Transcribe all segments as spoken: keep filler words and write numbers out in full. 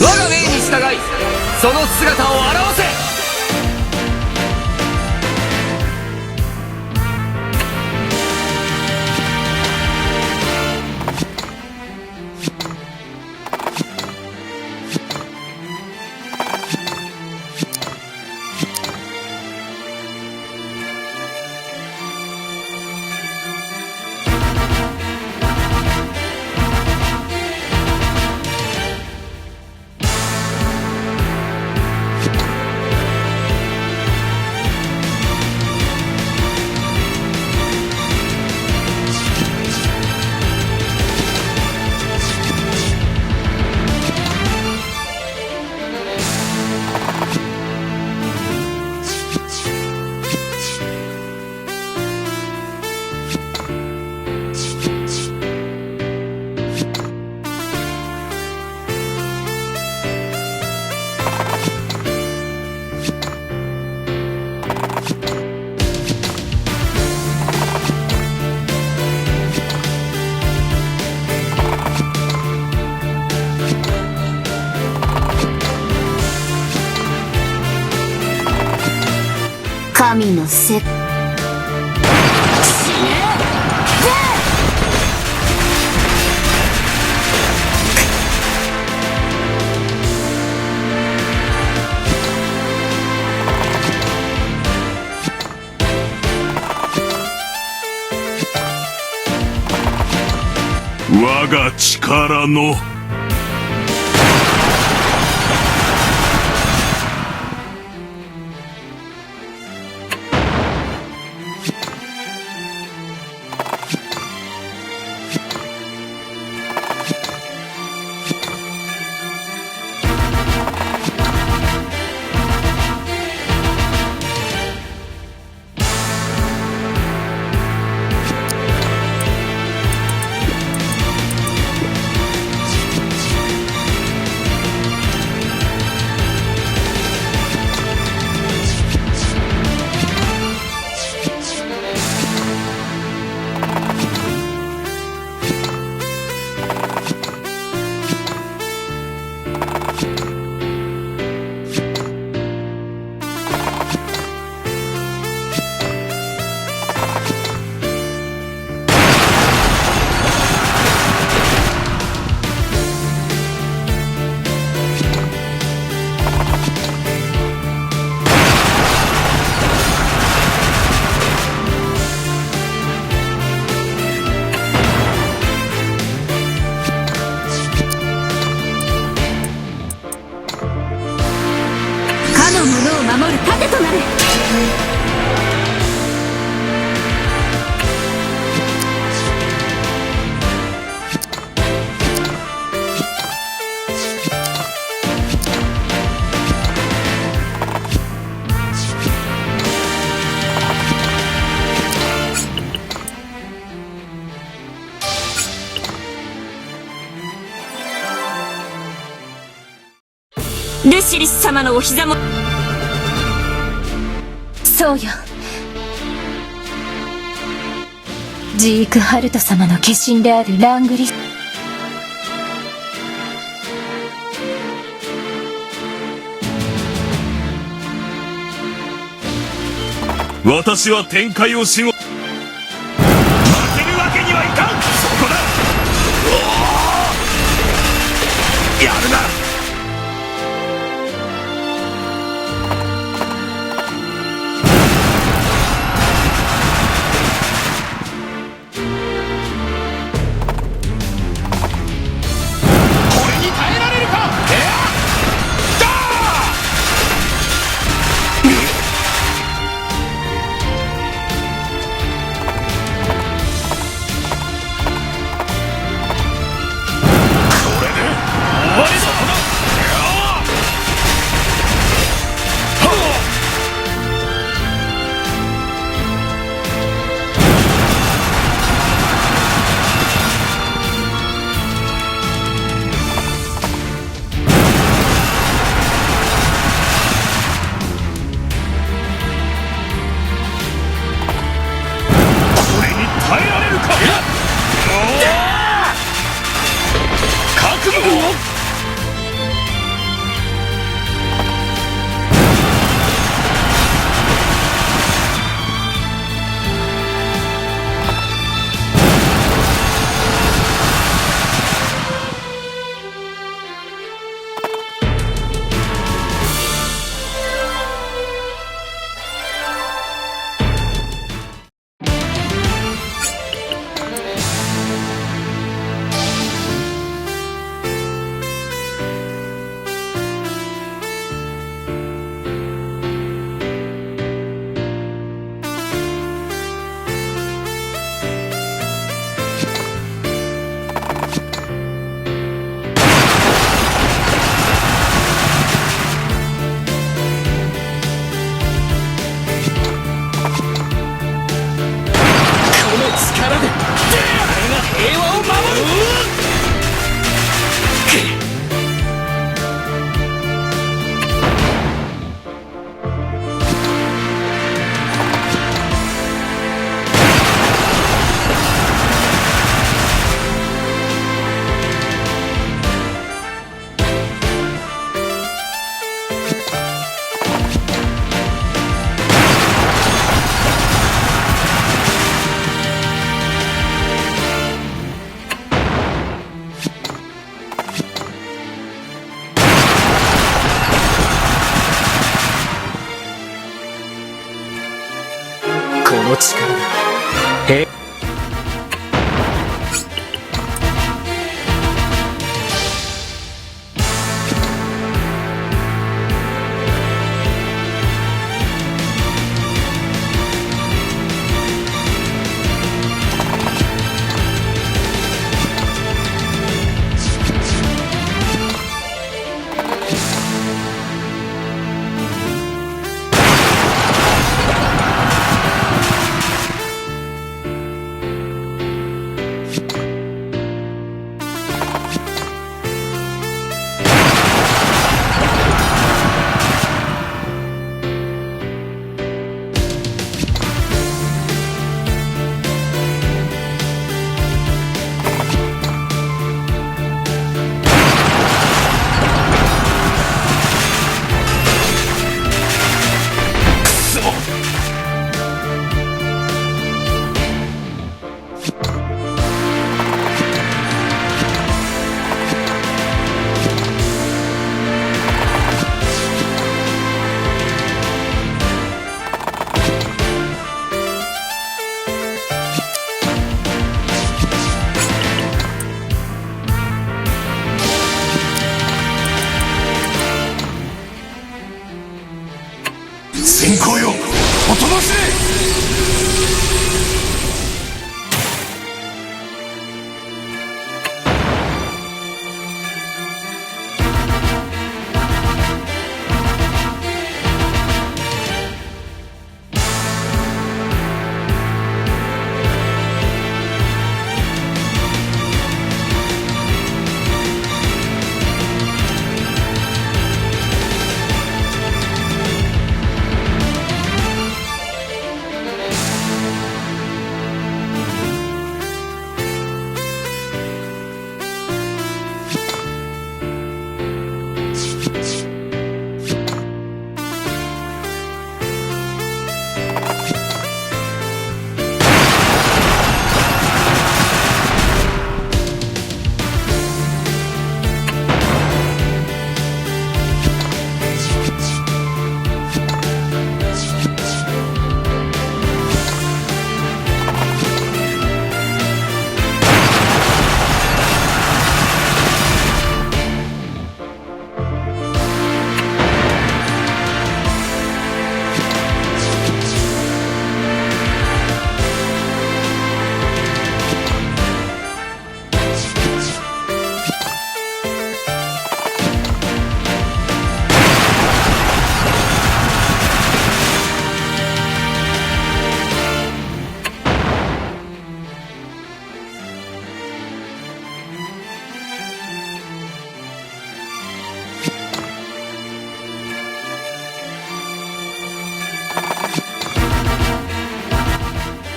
我が命に従い、その姿を現せ。神のせ、死ね！我が力の。かの者を守る盾となれ。ルシリス様のお膝も。そうよ。ジーク・ハルト様の化身であるラングリス。私は天界を守護。負けるわけにはいかん。そこだ。おお、やるな。これに耐えられるか。エア、ダー！これで終わりだ。He. 先行よ、おとなしい！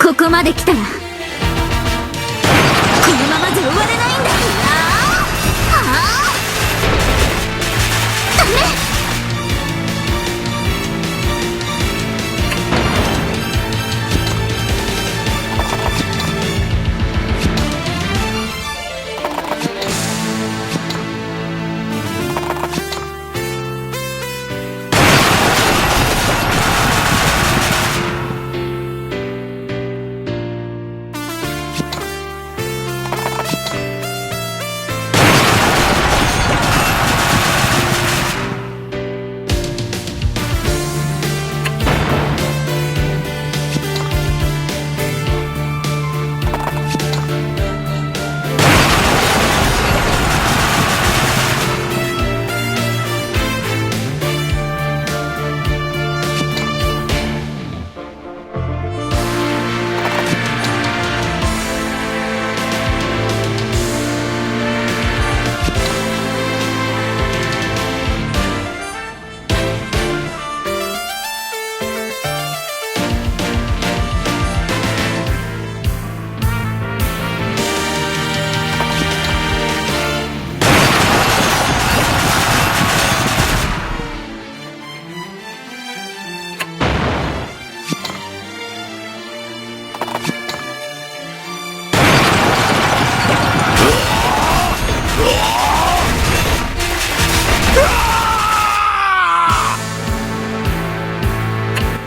ここまで来たら、このままじゃ終われないんだ。ああ、ああ、ダメ。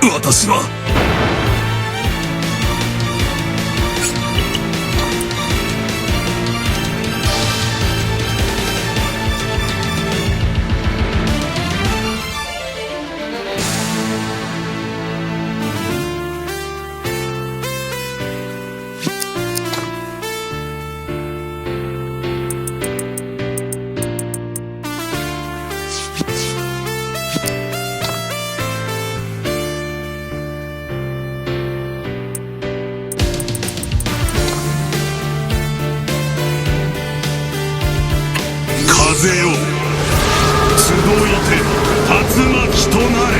私は勢よ、集いて、龍巻となれ。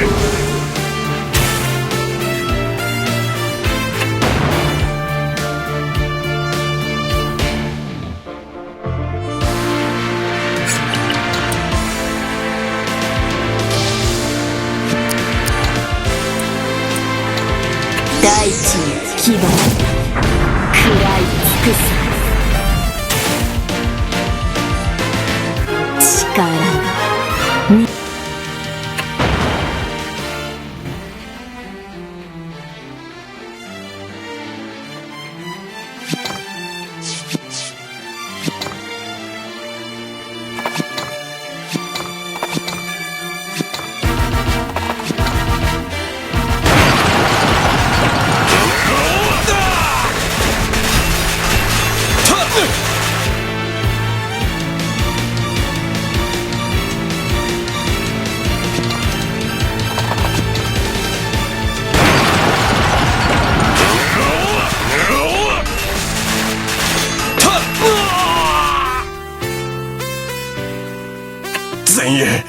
大地に牙を食らい尽くす。力が前衛、